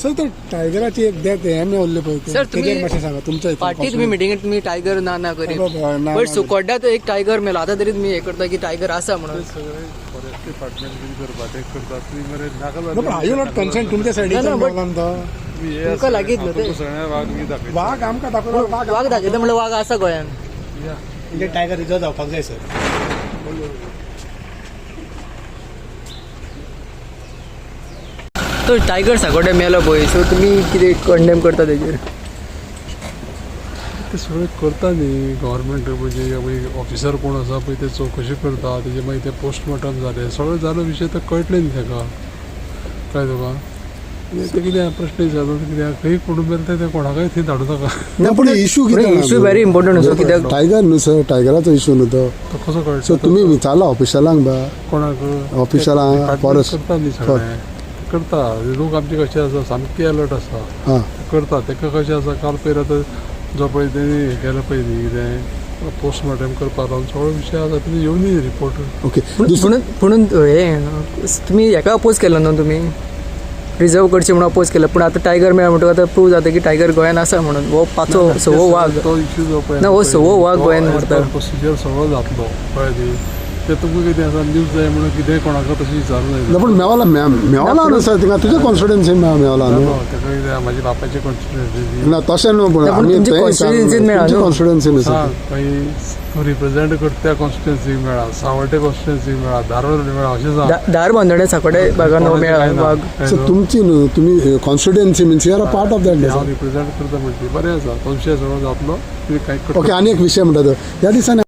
Sir, ते टायगराची एक death हे मेवल्ले पळय ते. सर, तुम्ही- तेजेर मातशें सांगा तुमच्या हितून फाटी तुम्ही मिटिंगेत तुम्ही टायगर ना ना करी, बाबा, ना बट ना. सुकोड्डा एक टायगर मेलो. आतां तरी तुम्ही हे करता की टायगर आसा म्हणून. सगळे फॉरेस्ट डिपार्टमेंट कितें करपा तें करता. तुमी मरे नाका. ना, पण आर you not concern तुमच्या ना, सायडीच्यान ना, but- मेवला न्हू तो? तुमकां लागीत न्हू ते. सगळ्या वाघ बी दाखयता. वाघ आमकां दाखयलो, वाघ. वाघ दाखयता म्हणल्यार वाघ आसा गोंयान. म्हणजे टायगर रिझर्व जावपाक जाय सर. तो टायगर साकोड्डा मेलो पळय, सो तुमी कितें कंडेम करता तेजेर? ते सगळें करता न्ही गव्हर्मेंट, म्हणजे ऑफिसर कोण आसा पळय ते चवकशी करता. तेजे मागीर ते पोस्टमॉर्टम जालें, सगळें जालो विशय, तो कळटलें न्ही ताका. कळ्ळें तुका? आनी ते कितें प्रश्न विचारता, कित्याक खंय कोण मेल ते कोणाकय थंय धाडूं नाका. ना, पण इशू कितें? इशू व्हेरी इम्पॉर्टंट आसा कित्याक टायगर न्हू सर, टायगराचो इशू न्हू तो. तो कसो कळटा? सो तुमी विचारला ऑफिशलांक बा? कोणाक? ऑफिशलांक, Department forest. करता न्ही, सगळें करता. लोक आमचे कशे आसा, सामके अलर्ट आसा. हां. करता. ताका कशें आसा, काल पयर आतां जो पळय तेणी हें केलें पळय न्ही, कितें पोस्टमॉर्टम करपाक लावन सगळो विशय आसा. तेणी येवनी रिपोर्ट. ओके. पुणून पुणून हे तुमी हेका अपोज केलो न्हू, तुमी रिजर्व करचे म्हणून अपोज केलं, पूण आतां टायगर मेळ्ळो म्हणटकच आतां प्रूव जाता की टायगर गोंयान आसा म्हणून. हो पांचवो सवो वाघ. तो इश्यू जो पळय ना, हो सवो वाघ गोंयान मरता. प्रोसिजर सगळो जातलो, कळ्ळें न्ही? ते तुमकां कितें आसा, न्यूज जाय म्हणून कितेंय कोणाक तशें विचारूं ना, जायना. पण मेवला, मेवला न्हू सर थिंगा तुज्या कॉन्स्टिट्युएन्सी मेवला न्हू? ताका कितें म्हाज्या बापायची कॉन्स्टिट्युएन्सी. ना, तशें न्हू, पूण ना, पण आमी तुमची तें constituency त मेळ्ळा न्हू? कॉन्स्टिट्युएन्सी न्हू सर? खंय तूं रिप्रेझेंट करता त्या कॉन्स्टिट्युएन्सीक मेळ्ळा, सावड्डे कॉन्स्टिट्युएन्सीक मेळ्ळा, धारवाड मेळ्ळा, अशें सांग. धारबांदोडें साकोडे भागान हो मेळ्ळा वाघ. सो तुमची न्हू, तुमी constituency means you are a part of that. हांव रिप्रेझेंट करता म्हणटी बरें आसा. तो विशय सगळो जातलो, तुमी कांय ओके, आनी एक विशय म्हणटा तो ह्या दिसांनी